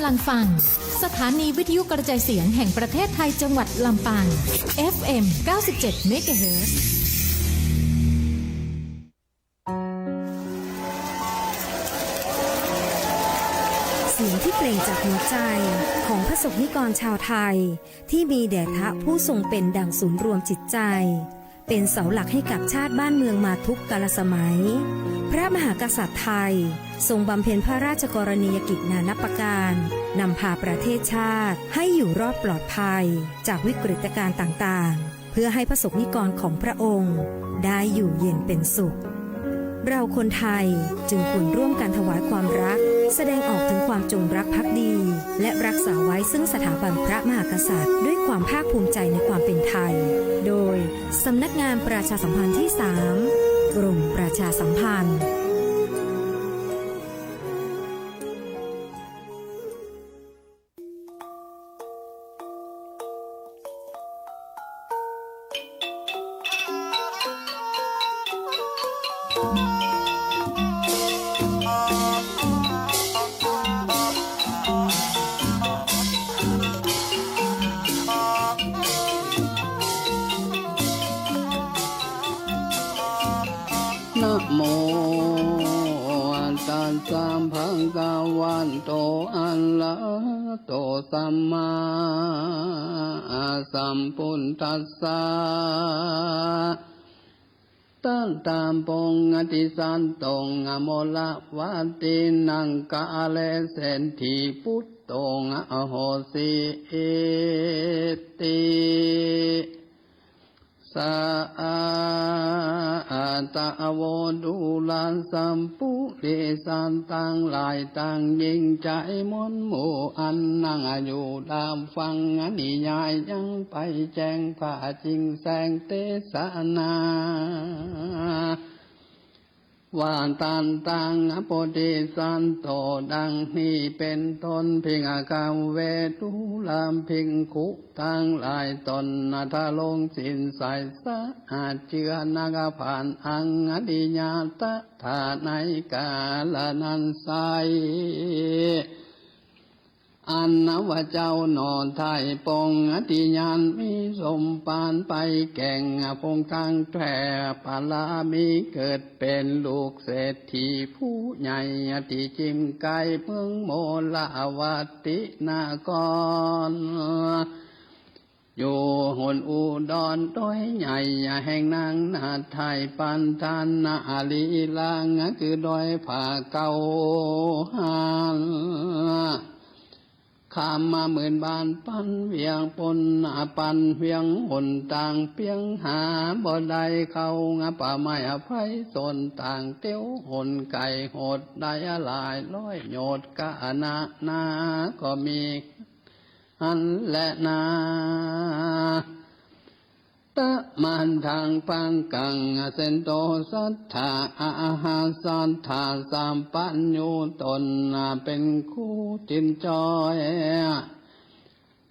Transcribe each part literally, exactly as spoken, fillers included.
กำลังฟัง สถานีวิทยุกระจายเสียงแห่งประเทศไทย จังหวัดลำปาง เอฟเอ็ม เก้าสิบเจ็ด เมกะเฮิรตซ์ เสียงที่เปล่งจากหัวใจของพระสงฆ์นิกรชาวไทย ที่มีแด่พระผู้ทรงเป็นดั่งศูนย์รวมจิตใจ เป็นเสาหลักให้กับชาติบ้านเมืองมาทุกกาลสมัย พระมหากษัตริย์ไทยทรงบำเพ็ญพระราชกรณียกิจนานับประการ นำพาประเทศชาติให้อยู่รอดปลอดภัยจากวิกฤตการณ์ต่างๆ เพื่อให้พระสงฆ์นิกรของพระองค์ได้อยู่เย็นเป็นสุข เราคนไทยจึงควรร่วมกันถวายความรัก แสดงออกถึงความจงรักภักดี และรักษาไว้ซึ่งสถาบันพระมหากษัตริย์ ด้วยความภาคภูมิใจในความเป็นไทย โดยสำนักงานประชาสัมพันธ์ที่สาม กรมประชาสัมพันธ์ นะโมตัสสะ ภะคะวะโต อะระหะโต สัมมาสัมพุทธัสสะ ตะถาคตะ อะติสัตโต อะโมระวะตินะ กาเลเสถี ปุตโต อะโหสิติ สะอาตะโว ดูราสัปปุริสะตังหลาย ตังยิ่งใจ๋มวลหมู่ อันนั่งอยู่ตามฟังนิยาย ยังไปแจ้งพระจิงแสงเตสนา ว่าตันตัง อะโพธิสัตโต ดังนี้เป๋นต้น ภิกขะเว ดูราภิกขุตังหลายต๋น นะทรงสิ้นใส สะอาดเจือนักผ่าน อังอติยาตถา ในกาละนั้นไซร้ อันว่าเจ้าหน่อไท้ปงอติญาณ มีสมภารไปแก่ง พงทั้งแท้ปารามี เกิดเป๋นลูกเศรษฐีผู้ใหญ่ ตี้จิมใก้เมืองโมระวะตินคร อยู่หนอุดร ดอยใหญ่แห่งนางนาฏไท้ ปันธานาลีลาง คือดอยผาเก้าหัน ข้ามมาหมื่นบ้านปันเวียง ปนปันเวียงหนตางเปียง หาบ่ได้เข้า ป่าไม้อภัยสนต่าง เตียวหนไก่หดได้หลายร้อยโยชน์ กะนานาก็มี หั้นแลนา ตะมันทังปังกัง เสนโต สัตถา อาหาสัตถา สัมปัญญู ต๋นเป๋นคู่จินจอย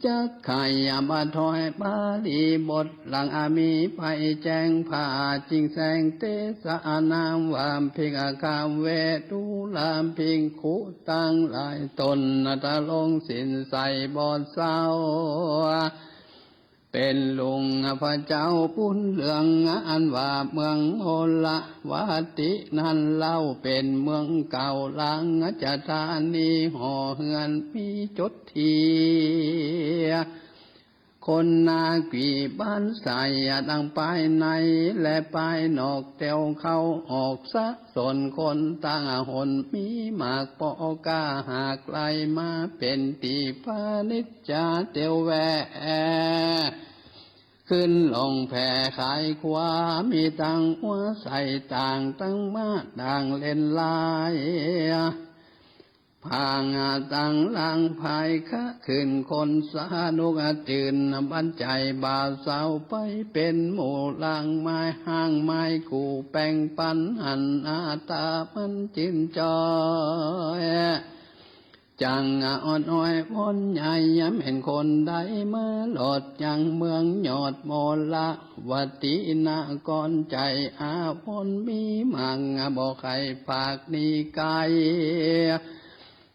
จักไขยะบะถอยบาลีบทหลัง อามีไปแจ้งพระจิงแสงเตสนา ว่าภิกขะเว ดูราภิกขุตังหลายต๋น นะทรงสิ้นใสบ่เศร้า เป๋นลุงพระเจ้าปุ้นเหลือง อันว่าเมืองโมระวะตินั้นเล่า เป๋นเมืองเก่าลางจะธานี หอเฮือนมีจุดเตียว คนนากี่บ้านใส ทั้งภายในและภายนอก เตียวเข้าออกสะสน คนต่างหนมีมาก ปอกล้าหากไร่มาเป๋นตี้พาณิชย์ จะเตียวแวะ ขึ้นลงแพขายคว้า มีตังอัวใส่ต่าง ตังม้าต่างเล่นลาย ผางาตังหลังพายคะ ขึ้นคนสนุกจื้น บรรจัยบ่าวสาวไปเป๋นหมู่ หลังไม้ห้างไม้กู่ แป่งปันหันหน้าต๋ามันจินจอย จังออดอ้อยวนใหญ่ แม่นคนใดมาหลอดยังเมืองยอดโมระวะตินคร ใจ๋อาวนมีมั่ง บ่ใค่ปากหนีไก๋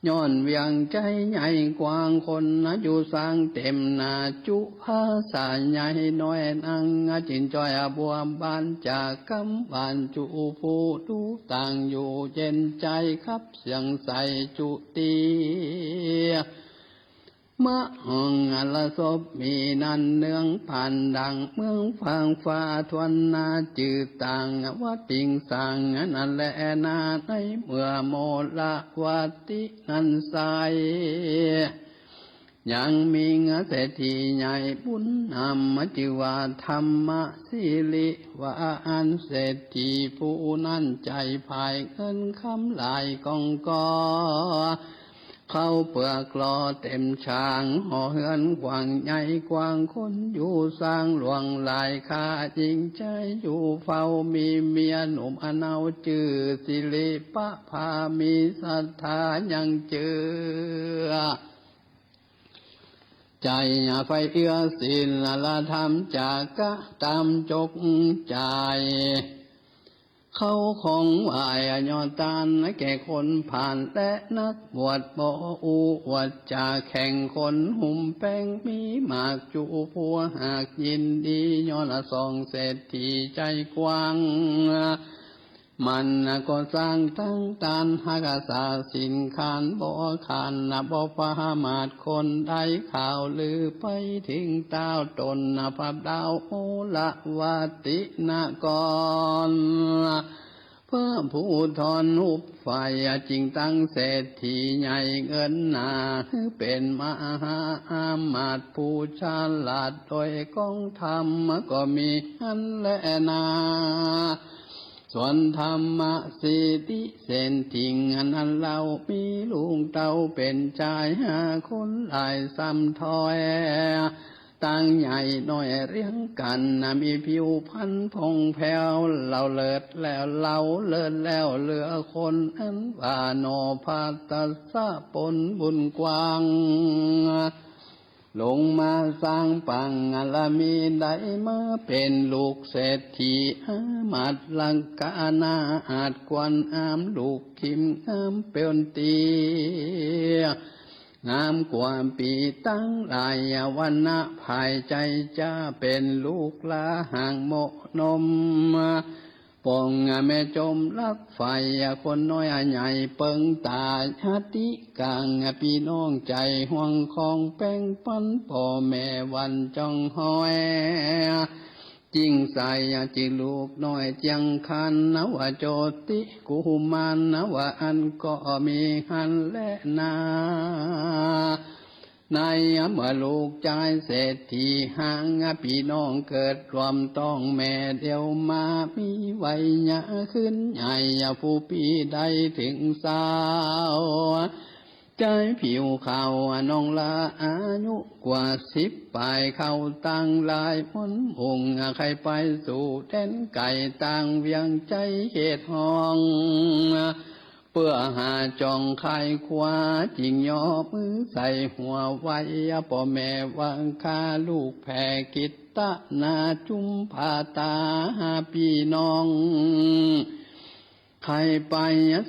ย้อนเวียงใจ๋ใหญ่กว้าง คนอยู่สังเต็มหน้า จุภาษาใหญ่น้อยนัก จึงจ้อยบัวบาน จากกำหวานจุผู้ ดูตั้งอยู่เย็นใจ๋ ขับเสียงใสจุติ มะหงลสพมีนั้น เนืองผ่านดั่งเมืองฟากฟ้า ถ้วนหน้าจื้อต่าง วติงสังนั้นแลนา ในเมื่อโมลวตินั้นไซร้ ยังมีเศรษฐีใหญ่บุญนำ จื้อว่าธรรมศิริ ว่าอั้น เศรษฐีผู้นั้นใจ๋ผาย เงินคำหลายก้องก่อ เข้าเปื้อกลอเต็มชาง หอเฮือนกว้างใหญ่กว้าง คนอยู่สังหลวงหลาย ข้าหญิงใจ๋อยู่เฝ้า มีเมียหนุ่มอเนา จื้อสิริประภา มีศรัทธายังเจื้อ ใจ๋ใฝ่เอื้อศีลธรรม จักกระตำจกใจ๋ เข้าของไหว้ยอดตาน แก่คนพาลและนักบวช บ่อู้อวดจ๋าแข่งคน หุ้มแป้งมีมากจุผู้ หากยินดีย้อนส่อง เศรษฐีใจ๋กว้าง มันก็สร้างตังตาน ฮักษาศีลขานบ่ขาด บ่ประมาทคนใด ข่าวลือไปเถิงเต๊า ตนพระดาวโมลวตินคร พระผู้ทอนหุบไฟ จึงตั้งเศรษฐีใหญ่เงินหนา หื้อเป๋นมหาอำมาตย์ผู้ฉลาด โดยกองธรรมก็มีหั้นแลนา ส่วนธรรมสิริเศรษฐีนั้นเล่า มีลูกเต้าเป๋นจายห้าคนหลายซ้ำถ้อย ตังใหญ่น้อยเรียงกั๋น มีผิวพรรณผ่องแผ้ว เล่าเลิศแล้ว เล่าเลิศแล้วเหลือคน อันว่าหนอ พระตัสสะผลบุญกว้าง ลงมาสร้างปางบารมี ได้มาเป๋นลูกเศรษฐี อามาตย์ลักขณา อาจควรอามลูกคิมงามเป๋นตี้ งามกว่าปี้ตังหลายวรรณะ ภายใจ๋จะเป๋นลูกหล้าหางโมนม ป้องแม่จมรักใฝ่ คนน้อยใหญ่เปิงต๋าย หาติก๋างปี้น้องใจ๋ห่วง ของแบ่งปันป้อแม่วันจ้องฮ้อย จิ่งใส่จื้อลูกน้อยเจียงคัน นวโจติกุมาร นวอันก็มีหั้นแลนา ในเมื่อลูกจายเศรษฐีหาง ปี้น้องเกิดร่วมต๊องแม่เดียวมา มีวัยยะขึ้นใหญ่ ผู้ปี้ได้เถิงซาว จายผิวขาวน้องละอายุกว่าสิบป๋าย เข้าตังหลายมนต์มุ่ง ใค่ไปสู่แดนไก๋ ต่างเวียงใจ๋เขตห้อง เปื้อหาจ่องไขว่คว้า จิ่งย่อมือใส่หัวไหว้ ป้อแม่ว่าข้าลูกแผ่กิตนา จุมผ้าต๋าหาปี้น้อง ใค่ไป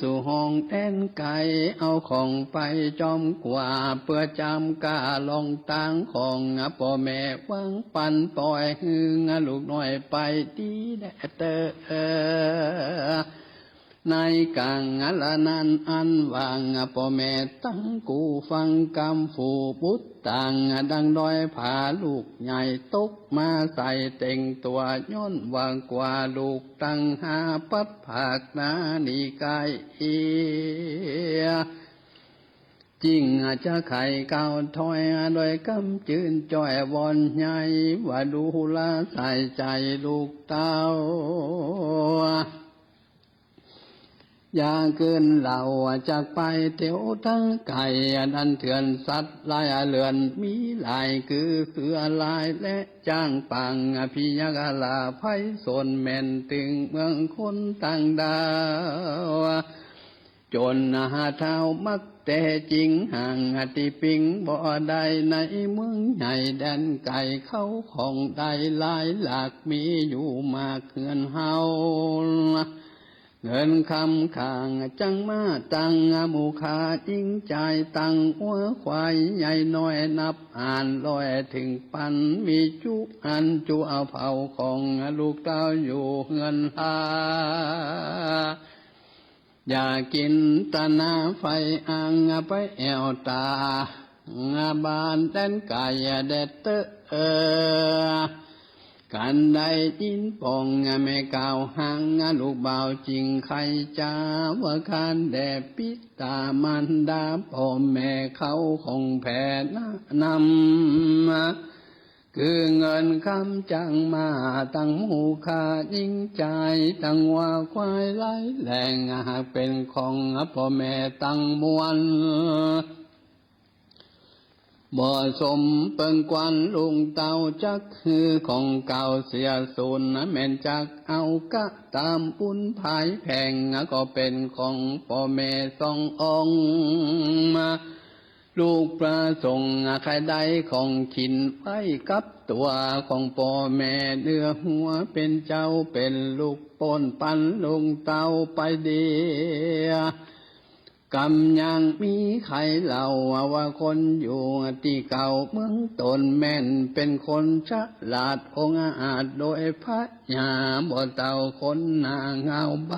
สู่ห้องแดนไก๋ เอาของไปจอมกว่า เปื้อจำก้าลองตางของ ป้อแม่วางปันป่อย หื้อลูกน้อยไปดีแลเต๊อะ ในก๋างละนั้นอันว่าง ป้อแม่ตังกู้ฟังกำ ฝูบุตรต่างดังดอย ผาลูกใหญ่ตกมาใส่เต็งตั๋ว ย้อนว่ากว่าลูกตังหาปัดผากหน้าหนีไก๋ จิ่งจะไขก้าวถ้อย โดยกำจื้นจ้อยวอนใหญ่ ว่าดูราใส่ใจ๋ลูกเต้า อย่าเกินเหล่าจักไปเตียวตังไก๋ อันเถื่อนสัตว์หลายเรือนมีหลาย คือเสือลายและจ๊างป่าง พญาคราไพศาลแม่นตึง เมืองคนต่างดาว จนหาเท้ามักแต๊จิ่ง ห่างตี้ปิงบ่ได้ ในเมืองใหญ่แดนไก๋ เข้าของได้หลายหลาก มีอยู่มากเฮือนเฮา เงินคำข้างจั้งมาตัง หมู่ข้าหญิงจายตัง วัวควายใหญ่น้อยนับอ่านร้อย เถิงปันมีจุอันจุเอาเผาของลูกเต้าอยู่เฮือนหา อย่ากิ๋นตะนาไฟอังไปแอ่วต๋า บ้านแดนไก๋แดดเต๊อะเออ กันได้ยินป้องแม่กล่าวหัง ลูกบ่าวจึงไขจ๋าว่า คานแด่ปิต๋ามารดาป้อแม่เขาของแผ่นำ คือเงินคำจั้งมาตัง หมู่ข้าหญิงจายตัง วัวควายหลายแหล่ง หากเป๋นของป้อแม่ตังมวล บ่สมเปิงควรลุงเต้าจัก หื้อของเก่าเสียสูญ แม่นจักเอากะต๋ามบุญผายแผง ก็เป๋นของป้อแม่สององค์ ลูกประสงค์ใค่ได้ของกิ๋นไว้กับตั๋ว ของป้อแม่เหนือหัว เป๋นเจ้าเป๋นลูกป้นปันลุงเต้าไปเดีย กำยังมีใครเล่าว่าคนอยู่ตี้เก่าเมืองตน แม่นเป๋นคนฉลาดองอาจ โดยพญาบ่เต้าคนหน้าเงาใบ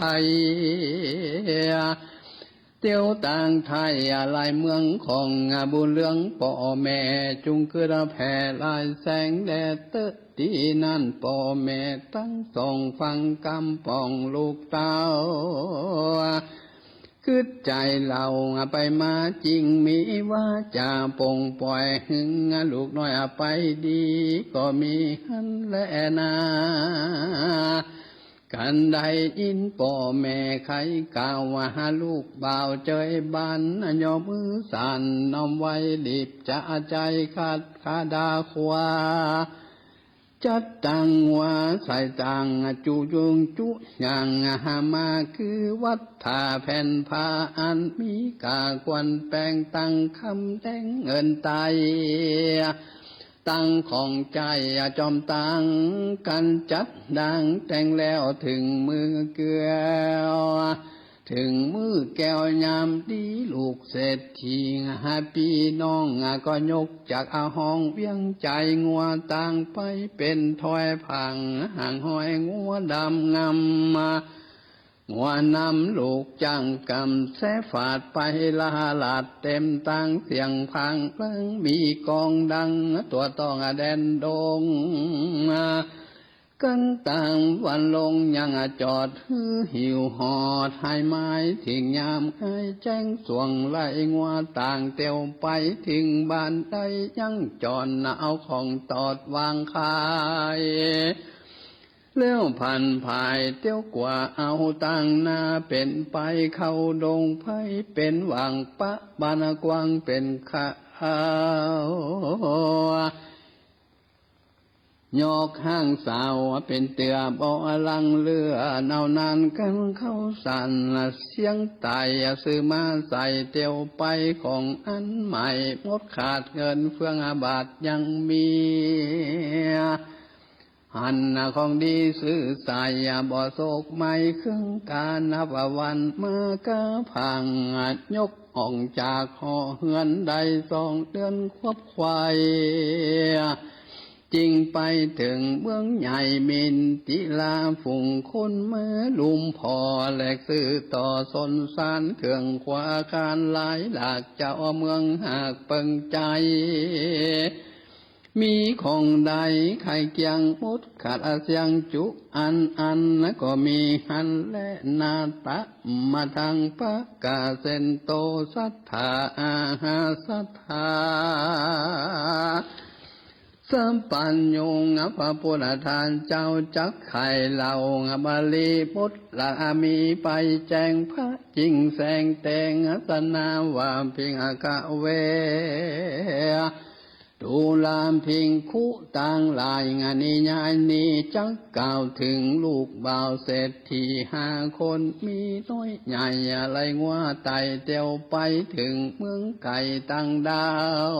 เตียวต่างไทยหลายเมืองของบุญเรืองป้อแม่ จุ่งกึ๊ดแผ่หลายแสงแดดเต๊อะ ตี้นั่นป้อแม่ตังสองฟังกำป้องลูกเต้า กึ๊ดใจ๋เล่าไปมา จึงมีวาจ๋าป่งป่อย หึงลูกน้อยไปดี ก็มีหั้นแลนา กันได้ยินป้อแม่ใค่กล่าวว่า ลูกบ่าวเจยบาน ย่อมือสั่นน้อมไหว้ รีบจะใจ๋ขัดขาดาขวา จัดตั้งว่าใส่ตังจุยุงจุอย่าง หามาคือวัตถาแผ่นผ้า อันมีก้าควรแป๋งตังคำแดงเงินไต ตังของใจ๋จอมตัง กันจัดดางแต่งแล้วเถิงมือเกลี้ยว เถิงมือแก้วยามดี ลูกเศรษฐีหาปี้น้อง ก็ยกจักเอาห้องเวียงใจ๋ งัวต่างไปเป๋นถ้อยผัง ห่างห้อยงัวดำงำมา งัวนำลูกจ้างกำแสฝาดไป ละหลาดเต็มตังเสียงพังเปิ้ง มีกองดัง ตั๋วต้องแดนดง กันตางวันลงยังจอด หื้อหิวหอด หายหมายเถิงยามอ้ายแจ้งสวง ไล่งัวต่างเตียวไป เถิงบ้านได้ยังจอน เอาของตอดวางขาย แล้วผันผายเตียวกว่า เอาตังหน้าเป๋นไปเข้าดงไพร เป๋นหว่างปะบ้านกว้าง เป๋นขาว ยอกห้างสาวเป๋นเตื้อ บ่ลังเลือ เนานั้นกันเข้าสั่น เสียงไต่ซื่อมาใส่เตียวไป ของอันใหม่หมดขาด เงินเฟืองบาทยังมี หันของดีซื้อใส่ บ่โศกไหม้เครื่องกา นับวันมากาพัง ยกออกจากหอเฮือนได้สองเดือนควบไขว่ จึงไปเถิงเมืองใหญ่มินทิลา ฝูงคนมาลุมผ่อ แลกซื้อต่อสนสาร เครื่องครัวอาหารหลายหลาก เจ้าเมืองหากเปิงใจ๋ มีของใดใค่เกลี้ยงหมดขาดเสียงจุอันอัน ก็มีหั้นแลนา ตะมาทางปะกาเซนโต สัตถาอาหาสัตถา สัพพัญญู พระปุทธเจ้าจักไขเล่า บาลีบทละมีไปแจ้ง พระจิ่งแสงแตง อัสสนาว่าภิกขะเว ดูราภิกขุตังหลาย นิยายนี้จักกล่าวเถิงลูกบ่าวเศรษฐีห้าคน มีน้อยใหญ่ไล่งัวไต่เตียวไป เถิงเมืองไก๋ต่างดาว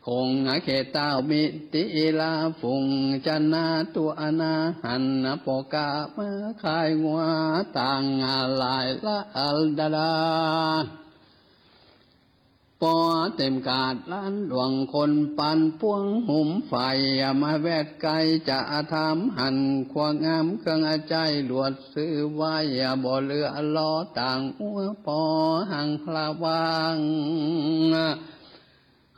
คงเขตเต้ามิตรตีลาฝูงจะนาตั๋วนาหัน ปอกามาขายงัวต่างหลายละอัลดาดา ปอเต็มกาดล้านหลวงคนปันปวงหุมไฟ มาแวดไกลจะทำหัน ควงงามเครื่องอาใจหลวดซื้อไว้ บ่เหลือล้อต่างอัวปอหังพระวัง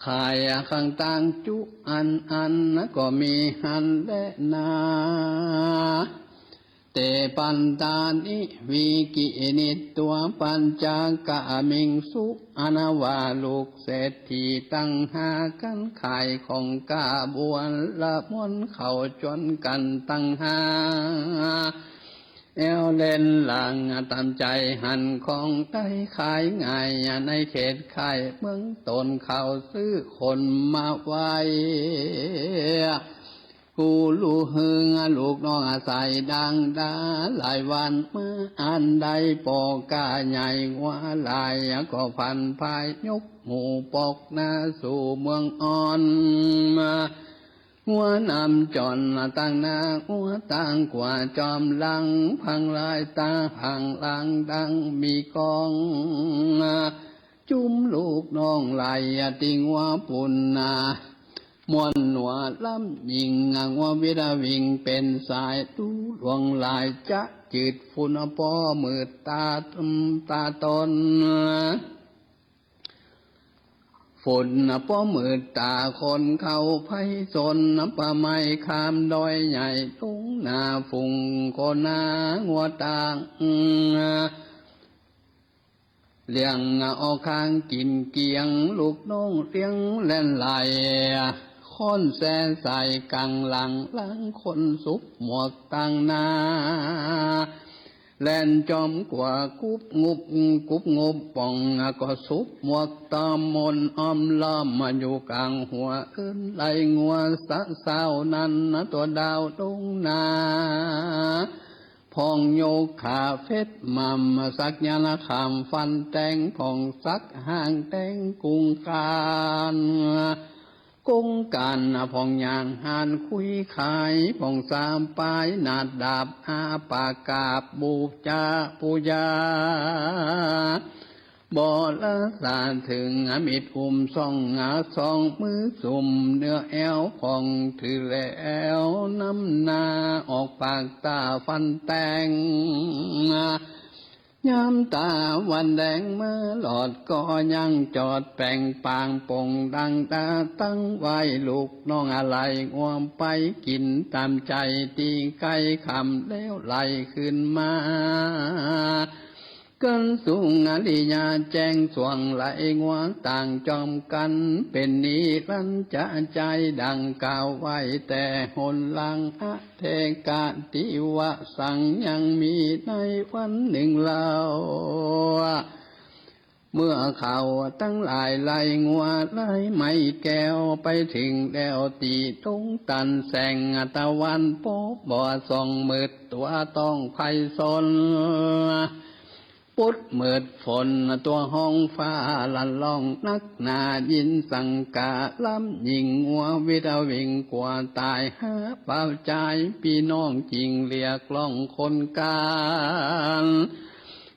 ขายข้างต่างจุอันอันก็มีหันแลนา เตปันตานิวิกินิตตัวปัญจกะมิงสุ อันว่าลูกเศรษฐีตั้งห้ากันขายของกาบวนละมวนเขาจนกันตั้งห้า แอวเล่นหลังตามใจหันของได้ขายง่ายในเขตขายเมืองตนเขาซื้อคนมาไว้ กูรู้หึงลูกน้องอาศัยดังดาหลายวันมาอันใดปอกาใหญ่งัวหลายก็พันพายยกหมู่ปอกหน้าสู่เมืองอ่อนมา งัวนำจอนตั้งหน้างัวตั้งกว่าจอมหลังพังลายตาพังหลังดังมีกอง จุ้มลูกน้องไหลติงงัวปุณนา ม่วนหนัวล้ำยิงงัววิดาวิ่งเป็นสายตู้หลวงหลายจะจืดฝุ่นปอมืดตาตาตน ฝนป้อมืดตาคนเข้าไพศาล ป่าไม้ข้ามดอยใหญ่ทุ่งนาฝูงโคนางัวต่าง เลี้ยงออกข้างกิ๋นเกียง ลูกน้องเลี้ยงแล่นไหล ค้อนแส่ใส่กลางหลัง หลังคนสุบหมวกตั้งหน้า แล่นจอมกว่ากุบงุบกุบงุบป่อง ก็สุบหมวกตอมมนอ้อมล้อมมาอยู่กลางหัว เอิ้นไหลงัวสะเศร้านั้น ตั๋วดาวดงนา พ่องยกขาเฟ็ดหม่ำสักยานาคำฟันแตง พ่องสักห้างแตงกุงการ กุงการพ่องย่างหานคุยขาย พ่องสามปายหนาดดาบอาปากาบบูชาปูชา บ่ละสาถึงมิตรอุ้มส่อง สองมือสุมเนื้อแอวพ่องถือแล้วนำหน้าออกปากตาฟันแตง ยามตาวันแดงมาหลอดก็ยังจอดแป่งปางปงดังตาตั้งไว้ลูกน้องอะไรง่วมไปกิ๋นตามใจตีใก้ค่ำแล้วไหลขึ้นมา เกินสุงอริยาแจ้งสวงไหลงัวต่างจอมกัน เป็นนิรันดร์จะใจดังกล่าวไว้แต่หนหลังอเทกะติวสังยังมีในวันหนึ่งเล่า เมื่อเขาตังหลายไหลงัวไหลไม้แก้วไปถึงแล้วตี้ตรงตันแสงตะวันปบบ่ส่องมืดตั๋วต้องไพศาล ปุดมืดฝนตั๋วฮ้องฟ้าลั่นร้องนักหนายินสังกาล้ำยิงงัววิดาวิ่งกว่าตายหาเปล่าจายปี้น้องจิ่งเรียกร้องคนกาน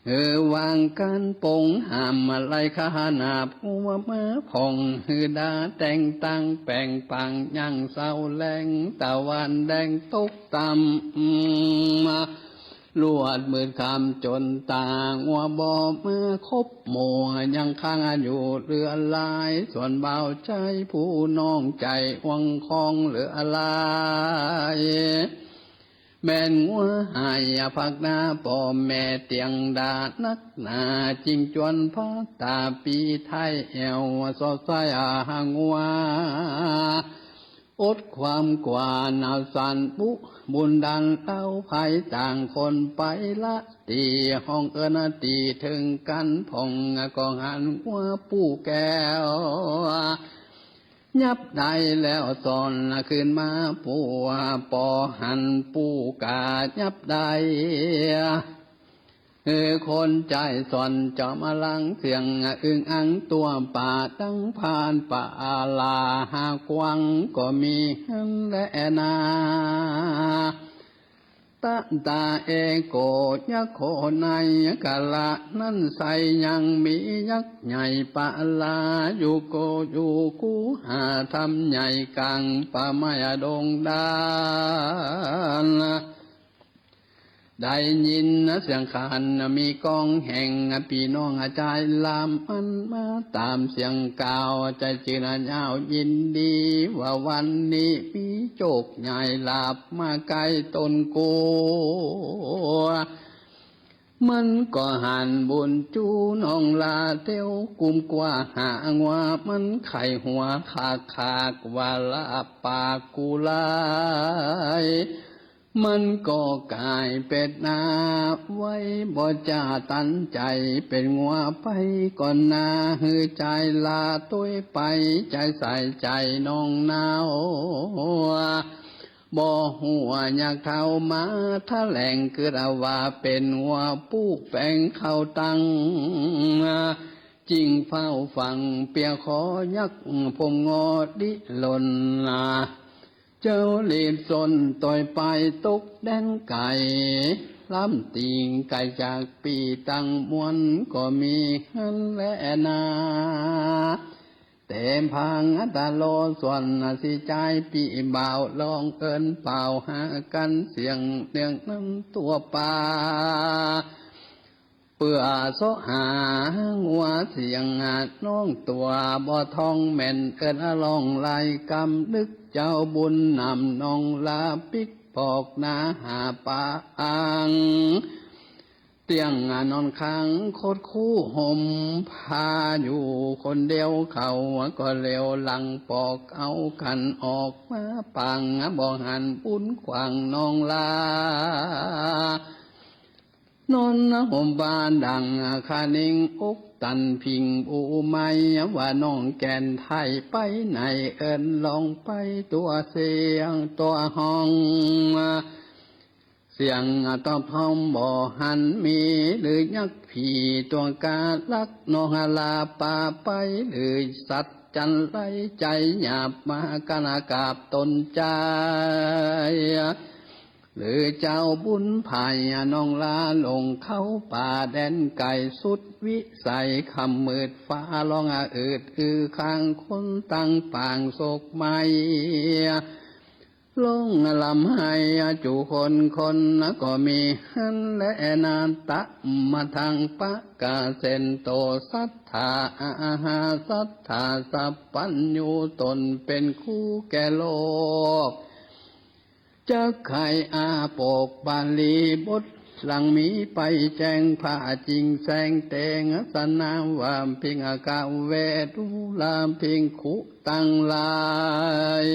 หื้อวางกันปงห้ามมาไล่ข้าหนาบงัวมาพ่องหื้อดาแต่งตั้งแป่งปางยังเศร้าแลงตะวันแดงตกต่ำมา ลวดมืดค่ำจนตางัวบ่มาคบหมู่ยังค้างอยู่เหลือหลาย ส่วนบ่าวชายผู้น้องใจหวงของเหลือหลาย แม่นงัวหายผักหน้าป้อแม่เตียงดานักหนา จิ่งจวนพาตาปีไทยแอวสอดสายอาหางัว อดความกว่าหนาวสั่นบุบุญดันเต้าภัยต่างคนไปละตี้ห้องเอิ้นตี้ถึงกันพ่องก็หันงัวปู่แก้ว ยับได้แล้วสอนคืนมาปู่ ปอหันปู่กายับได้ เออ คนใจ๋ส่วนจ๋อมอลังเสี้ยง อึ้งอังตั๋วป๋า ดังผ่านป่าลาหากว้างก็มีหั้นแลนา ตะตาเอโก ยักษ์โขในกาละนั้นไส้ ยังมียักษ์ใหญ่ปาลา อยู่โก อยู่คูหาธรรมใหญ่ ก๋างป่าไม้ดงดาน ได้ยินเสียงขานมีก้องแห่ง ปี้น้องอาจายลาม อันมาต๋ามเสียงกล่าว ใจ๋จื้นยาวยินดี ว่าวันนี้มีโจคใหญ่หลาบมาใก้ต๋นกู มันก็หันบุญจู้น้องลาเตียว กุมกว่าหางัว มันไขหัวขากขาก ว่าลาปากกูหลาย มันก็ก๋ายเป็ดนาไว้ บ่จ้าตันใจ๋ เป๋นงัวไปก่อนนา หื้อจายลาตวยไป ใจ๋ใส่ใจ๋น้องนาว บ่ฮู้ว่ายักษ์เฒ่ามาถะแหลง กึ๊ดว่าเป๋นงัวปูกแป๋งเข้าตัง จึงเฝ้าฟังเปียขอยักษ์ผมงอดิลนนา เจ้ารีบส้นตวยไปตกแดนไก๋ ล้ำติ่งไก๋จากปี้ตังมวลก็มีหั้นแลนา แต่พังอัตโลส่วนสิจายปี้บ่าว ลองเอิ้นเป่าหากั๋นเสี้ยงเนืองนั้นตั๋วป่า เปื้อเซาะหางัวเสี้ยงน้องตั๋วบ่ท้องแม่น เอิ้นอะลองไล่กำนึกเจ้าบุญนำน้องลาปิ๊กปอกนาหาปาง เตี้ยงนอนค้างคดคู่ห่มผ้าอยู่คนเดียว เขาก็เหลียวหลังปอกเอากั๋นออกมาปาง บ่หันบุญขวางน้องลา นอนห่มผ้าดั่งคานิง อกตันพิงอุไม ว่าน้องแก่นไท้ไปไหน เอิ้นลองไปตั๋วเสียงตั๋วฮ้อง เสียงตอบพร้อมบ่หันมี หรือยักษ์ผีตั๋วกาลัก น้องลาปาไป หรือสัตว์จันไรใจ๋หยาบ มากั๋นกราบตนจาย หรือเจ้าบุญไพร่ น้องลาหลงเข้าป่าแดนไก๋สุดวิสัย ค่ำมืดฟ้าร้องอะอืดอือ ข้างคนตังปางโศกไหม้ ร้องร่ำไห้จู๋คนคน ก็มีหั้นแลนา ตะมะทังปะกะเสนโต สัตถาอาหา สัตถาสัพพัญญู ต๋นเป๋นครูแก่โลก จักไขอาปกบาลีบทหลังมีไปแจ้ง พระจิ่งแสงเตงสนา ว่าพิงกะเวทุลาภิกขุตังหลาย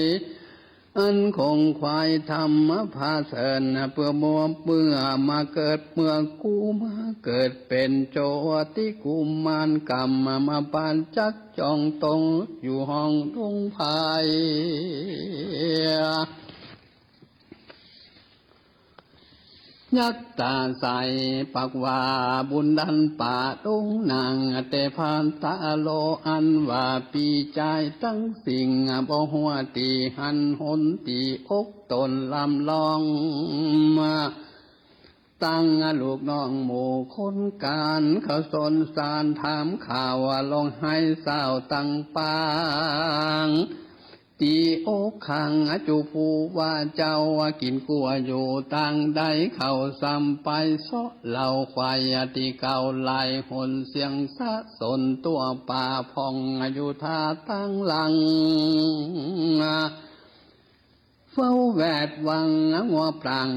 อันคงขวายธรรมะพาเสริญ เปื้อมัวเปื้อมาเกิด เมื่อกูมาเกิดเป๋นโจติกุมาร กำมาปานจักจ้องตรง อยู่ห้องดงไพร ยักษ์ต๋าใสปากว่าบุญดันป่าดงนาง แต่พานตาโลอันว่าปี้จายตังสิ่ง บ่ฮั้วตี้หันหนตี้อกต๋นลำลองมา ตังลูกน้องหมู่คนก๋าน เขาสนสารถามข่าว ว่าร้องไห้เศร้าตังปาง ตี้อกขัง จูผู้ว่าเจ้า ว่ากิ๋นกั๋วอยู่ตางใด เขาซ้ำไปเซาะเหล่าควาย ตี้เก่าหลายหน เสียงสะสนตั๋วป่าพ่อง อยู่ท่าตังหลัง เฝ้าแวดวังงัวปรัง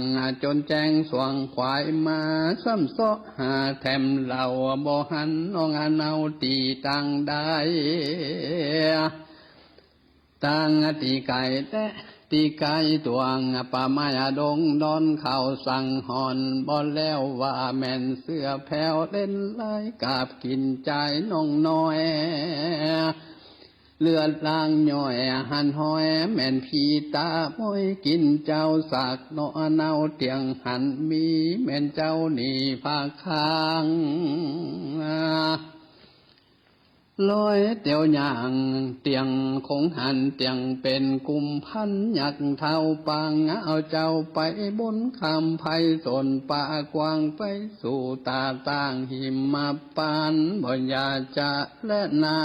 จ๋นแจ้งสว่างขวายมา ซ้ำเซาะหาแถมเหล่า บ่หันน้องอเนาตี้ตางใด ตางตี้ไก๋แต๊ตี้ไก๋ตวง ป่าไม้ดงดอนเขาสังหรณ์ บ่แล้วว่าแม่นเสื้อแผวเล่นลาย กาบกิ๋นจายน้องน้อย เลือดลางย่อยหันห้อย แม่นผีต๋าม้อยกิ๋นเจ้า ซากหน่อเน่าเตี้ยงหั้น มีแม่นเจ้าหนีผาค้าง ลอยเตียวย่างเตี้ยงคงหัน เตี้ยงเป๋นกุมพันยักษ์เฒ่า ปางเอาเจ้าไปบนคำไพศาล ป่ากว้างไปสู่ต๋าต่างหิมพานต์ บ่อย่าจะแลนา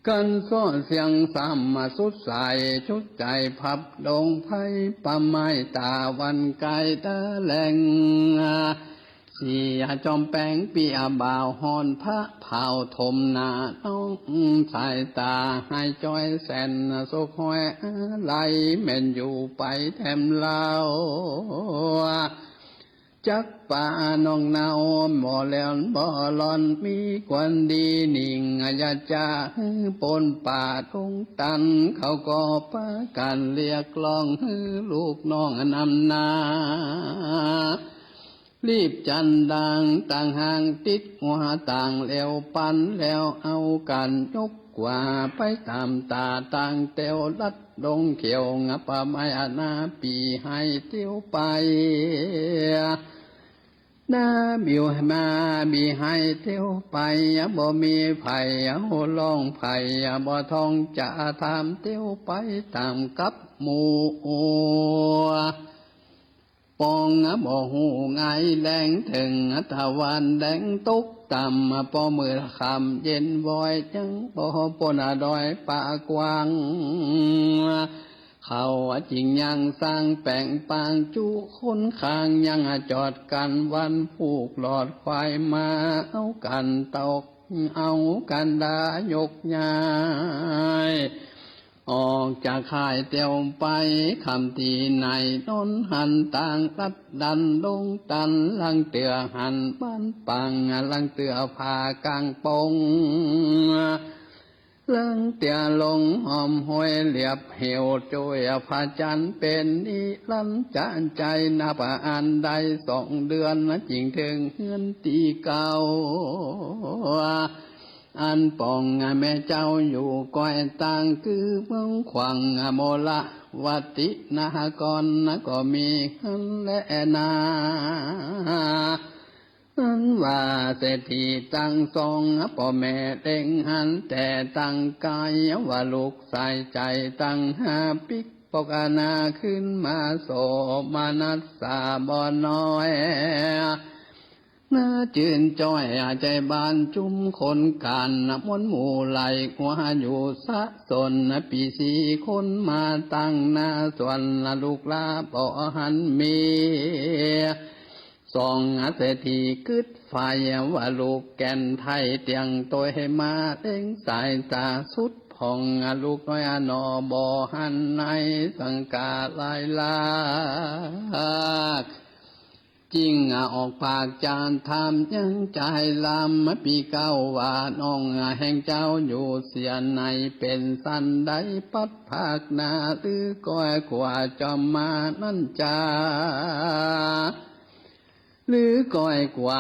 กันส่อเสียงซ้ำมาสุดสาย ชุดใจ๋พับดงไพร ป่าไม้ต๋าวันไกลต๋าแหลง เสียจอมแป๋งเปียบ่าวฮ้อน พระเผาถมหน้าน้อง สายต๋าหายจ้อยแสนโศกห้อยอาลัย แม่นอยู่ไปแถมเล่า จักปาน้องเนาบ่แหลมบ่หล่อน มีควรดีนิ่งอย่าจะหื้อปนป่าดงตัน เขาก็ปากั๋นเรียกร้องหื้อลูกน้องนำหน้า รีบจันดางต่างหางติดหัวต่างแล้วปันแล้วเอากั๋นยกกว่าไปต๋ามต๋าต่างเตียวลัดดงเขียวงะป่าไม้อาณาปี๋ หายเตียวไป นาบิวมาบีหายเตียวไป บ่มีใผเอาร้อง ใผบ่ท้องจะถาม เตียวไปต๋ามกับหมู่ ปองบ่ฮู้ไงแลงเถิง ตะวันแดงตกต่ำ ปอมืดค่ำเย็นวอย ยังบ่ปนดอยป่ากว้าง เขาจึงยังสร้างแป๋งปางจุคนข้าง ยังจอดกั๋นวันผูกหลอดควายมา เอากั๋นตอกเอากั๋นดายกย้าย ออกจากค่ายเตียวไป ค่ำตี้ไหนนอนหันต่างลัดดันลงตัน ลังเตื้อหันบ้านปัง ลังเตื้อผากางปง ลังเตื้อลงหอมห้วยเหลียบเหว จ้วยผาจันทร์เป๋นนิรันดร์จะใจ๋ นับอันได้สองเดือน จึงเถิงเฮือนตี้เก่า อันปองแม่เจ้าอยู่ก้อยต่าง คือเมืองขวางมลวัตตินคร ก็มีหั้นแลนา อันว่าเศรษฐีตังสอง ป้อแม่เล็งหันแต่ตังไก๋ ว่าลูกสายใจ๋ตังห้าปิ๊กปกอาณา ขึ้นมาโสมนัสสาบ่น้อย น่าจื้นจ้อยใจ๋บานจุมคนก๋าน มวลหมู่ไหล่หัวอยู่สะสน ปี้สี่คนมาตั้งหน้าสวน ลูกหล้าบ่หันมี สองเศรษฐีกึ๊ดใฝ่ ว่าลูกแก่นไทยเตี้ยงตวยมาเล็งสายต๋าสุดผ่อง ลูกน้อยหนอบ่หันในสังกาลายลาก จึงออกปากจาถามยังจายลำ ปี้เก่าว่าน้องแห่งเจ้าอยู่เสียไหน เป๋นสันใดปัดภาคหน้า หรือก้อยกั๋วจอมมารนั้นจา หรือก้อยกั๋ว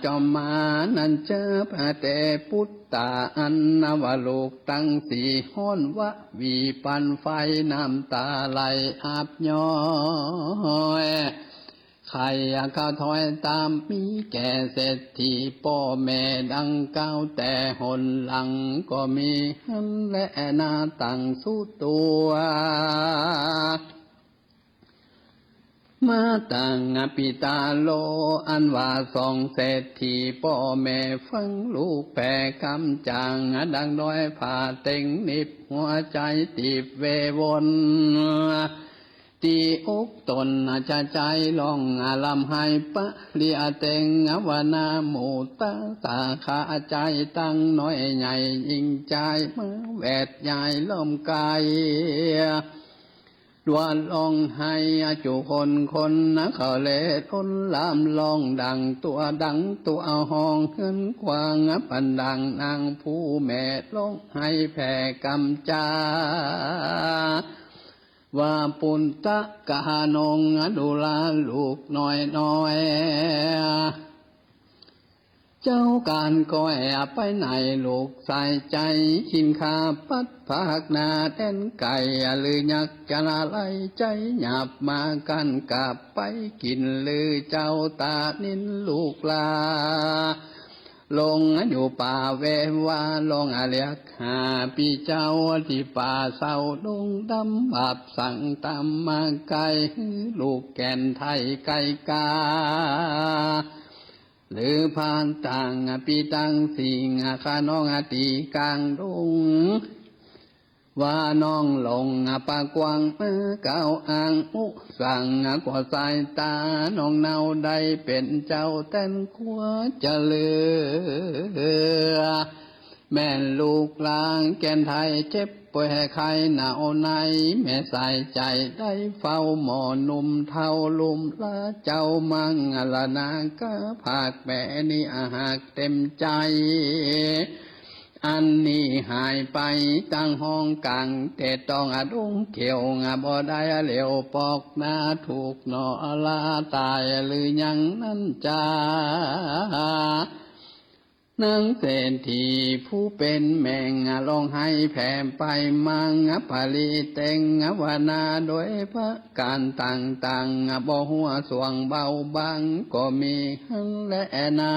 จอมมารนั้นจา พระเตปุตตาอันว่าลูกตังสี่ฮ้อนวะหวีปันไฟ น้ำต๋าไหลอาบย้อย ใค่เข้าถอยต๋ามมีแก่เศรษฐีป้อแม่ดังกล่าว แต่หนหลังก็มีหั้นแลนาตังสุตัว มาตังปี้ต๋าโล อันว่าสองเศรษฐีป้อแม่ฟังลูกแผ่กำจ๋าง ดังดอยผาเต็งนิบหัวใจ๋ติบเววน ตี้อกต๋นจะใจ๋ร้องลำไห้ปะเลียเต็ง ว่านาหมู่ต๋าสาขาใจ๋ตังน้อยใหญ่ยิ่งใจ๋มาแวดยายล้อมไก๋ ดวดร้องไห้จุคนคน เขาแลทนลำร้องดังตั๋วดังตั๋วฮ้อง เฮือนขวางปันดังนางผู้แม่ร้องไห้แผ่กำจ๋า ว่าปุณณะกะหานงดูราลูกน้อยน้อย เจ้าก๋านก็แอ่ไปไหนลูกสายใจ๋ ขินข้าปัดภาคหน้าแดนไก๋ หรือยักษ์จะละไลใจ๋หยาบมากั๋นกลับไปกิ๋น หรือเจ้าต๋านินลูกหล้า ลงอยู่ป่าแววา ลองเรียกหาปี้เจ้าตี้ป่าเศร้าดงดำ บาปสั่งต๋ามมาไก๋ หื้อลูกแก่นไทยไก๋กา หรือผ่านต่างปี้ตังสิ่ง ข้าน้องตี้ก๋างดง ว่าน้องหลงปากกว้าง กล่าวอ้างอุสั่ง กว่าสายต๋าน้องเนาได้เป๋นเจ้าแตนกั๋วจะเหลือ แม่นลูกหลานแก่นไทยเจ็บป่วยไข้หนาวใน แม่สายใจ๋ได้เฝ้าหมอหนุ่มเฒ่าลุ่มหล้าเจ้ามั่ง อรณากาภาคแม่นี้หากเต็มใจ๋ อันนี้หายไปตังห้องก๋าง แต่ต้องอดุงเขียวบ่ได้เหลียวปอกหน้า ถูกหนอลาต๋ายหรือยังนั้นจา นางเศรษฐีผู้เป๋นแม่ง ร้องไห้แผ่ไปมา ปริเต็งวนาโดยประก๋านต่างๆ บ่หัวสวงเบาบางก็มีหั้นแลนา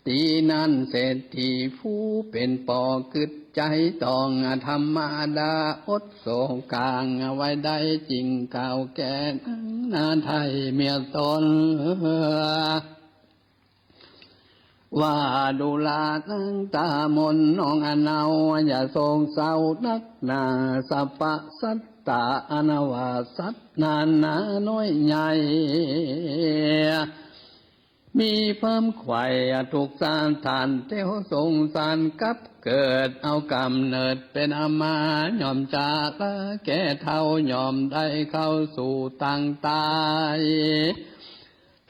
ตี้นั้นเศรษฐีผู้เป๋นป้อกึ๊ดใจ๋ต้องธรรมดา อดโศกางไว้ได้จึ่งกล่าวแก่นางนาไทยเมียต๋น ว่าดูลานางต๋ามนน้องอเนา อย่าโศกเศร้านักหนา สัพพะสัตตาอันว่าสัตว์นานาน้อยใหญ่ มีความใฝ่ทุกข์สะท้านเตียวสงสารกับเกิด เอาก๋ำเนิดเป๋นอามา ย่อมจะละแก่เฒ่า ย่อมได้เข้าสู่ตังต๋าย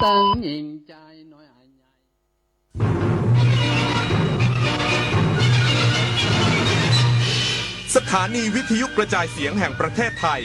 ตังหญิงจายน้อยอาใหญ่ สถานีวิทยุกระจายเสียงแห่งประเทศไทย